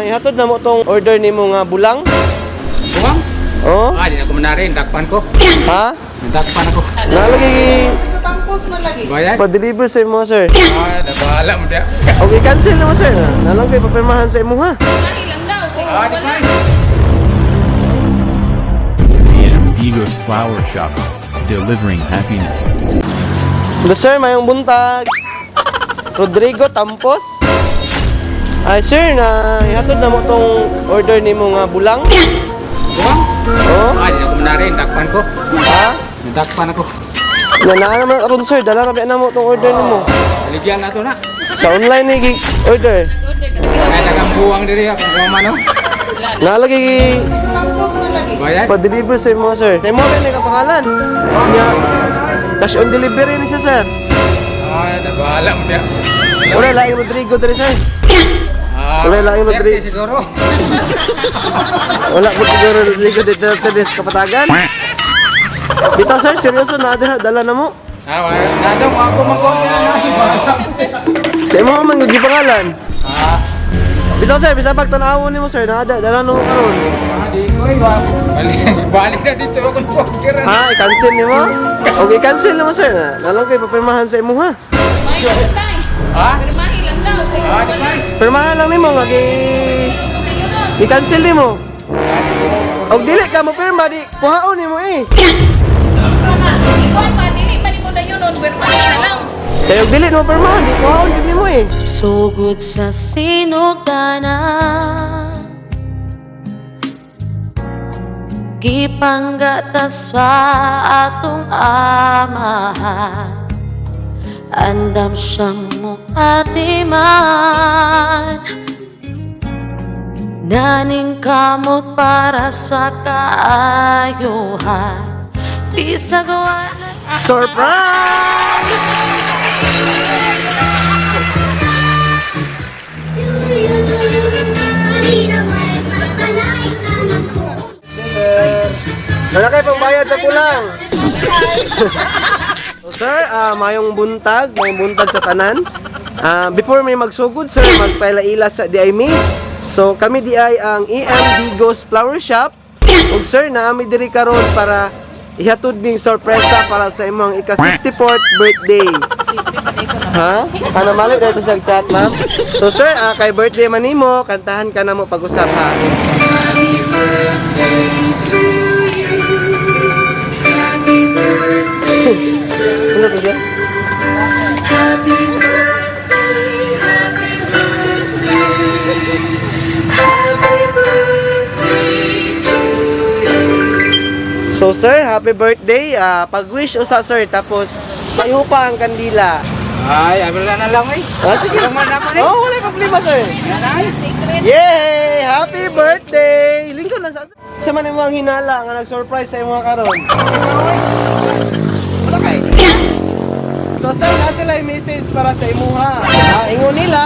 ihatod na mo tong order nimo nga bulang. Buwang? Oh? Ah, di na ko manarin. Dakpan ko. Ha? Dakpan ako. Nalagi Tampos na lagi. Bayad? pa-deliver sa imo, sir. Ah, nabahala mo diya. Okay, cancel na mo, sir. Nalang kay papirmahan sa imo, ha. Lagi lang daw. Kay Ah, di wala. pa. AM Vigos Flower Shop, delivering happiness. Hello, sir, mayong buntag. Rodrigo Tampos. Ay, sir, na ihatod na mo tong order nimo nga bulang. Buwang? Oh? Ah, di na ko manarin. Dakpan ko. Ha? Dakpan ako. Na naa naman aron, sir, dala ra ba na mo tong order nimo. Baligyan na to na. Sa online ni order. Order ka na. Ay, dagang buwang diri ako. Buwang man, oh. Nalagi Tampos na lagi. Bayad? pa-deliver sa imo, sir. Kay mo ba ka pangalan? Nya cash on delivery ni siya, sir. Ah, nabahala mo diya. Wala laing Rodrigo diri, sir. Ah, Wala lang yung Duterte Rodrigo. siguro. Wala mo siguro Rodrigo Duterte diri sa Kapatagan. Dito, sir, seryoso na dala, dala na mo. Ah, wala. Nado mo ako mag-order na. Sa imo man gyud pangalan. Ah, Bisa, sir, bisa pag tan-awon nimo, sir, na dala na mo karon. ah, di ko eh. Balik, balik na dito ako order. Ha, i-cancel nimo? Okay, cancel nimo, sir. Na nalang kay papirmahan sa imo, ha. May tay. Ha? Pirmahi lang daw. Kay Ah, di wala. pa. Pirmahan lang nimo nga gi i-cancel nimo. Og dili ka mo pirma di kuhaon nimo eh. Ikaw man dili man nimo na yun on pirmahi na lang. Kay og dili mo pirmahan di kuhaon gyud nimo eh. Sugod sa sinugdanan, gipanggata sa atong amahan. Andam siyang mukatiman, naning kamot para sa kaayuhan. Bisag wala Surprise! Wala kay pangbayad sa kulang. So, sir, mayong buntag sa tanan. Before may magsugod, sir, magpaila-ila sa DI me. So, kami DI ang EM Digos Flower Shop. Ug sir, naami diri karon para ihatod ning sorpresa para sa imong ika-64th birthday. Ha? Ano mali dito sa chat, ma'am? So sir, kay birthday man nimo, kantahan ka na mo pag-usap ha. Ano to siya? So sir, happy birthday. Pag-wish usa, sir, tapos payo pa ang kandila. Ay, wala na lang eh. Ah, sige. Wala man ako eh. Oh, wala problema, sir. Yay! Happy birthday! Lingkod lang sa man imong hinala nga nag-surprise sa imong karon. Wala kay. So sir, na sila yung message para sa imuha. Ingon nila,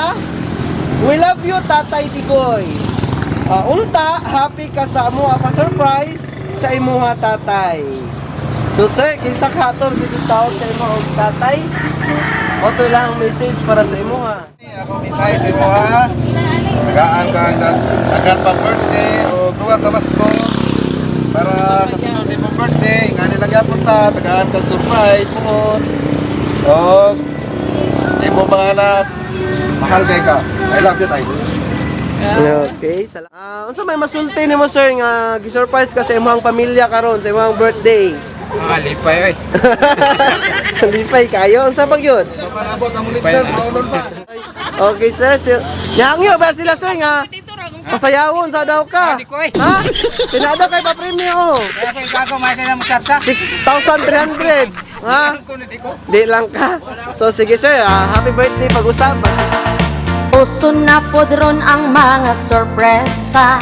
"We love you, Tatay Digoy. Unta, happy ka sa amuha pa surprise sa imuha, tatay." So sir, kinsa ka ator dito tawag sa imo og tatay? Oto lang ang message para sa imuha. Ako mensahe sa imo ha. Tagaan ka ang daghan pa birthday o duha ka Pasko para sa sunod nimo birthday nga nila gyapon ta tagaan kag surprise puhon. Og sa imong mga anak, mahal kay ka. I love you tay. Okay, unsa may masulti nimo, sir, nga gi-surprise ka sa imong pamilya karon sa imong birthday? Ah, lipay eh. Lipay kayo, unsa pag yun? Parabot ang ulit sir, maulon pa. Okay sir, sir. Nihangyo ba sila, sir, nga Dito ra kung pasayawon sa daw ka? Ah, di ko eh. Ha? Tinado kay pa-premyo. Kaya ko ikaw may na mo sarsa. 6,300. Ha? Ko na di ko. Di lang ka. So sige sir, happy birthday pag-usapan. Uso na pod ron ang mga sorpresa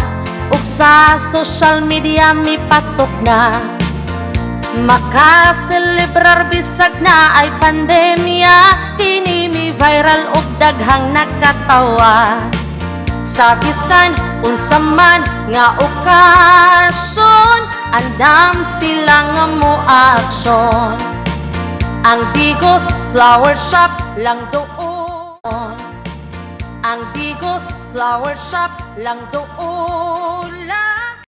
ug sa social media mipatok na. Makaselebrar bisag na ay pandemya, kini mi viral ug daghang nakatawa. Sa bisan unsa man nga okasyon, andam sila nga mo aksyon. Ang Digos Flower Shop lang doon. Ang Digos Flower Shop. Lang doon.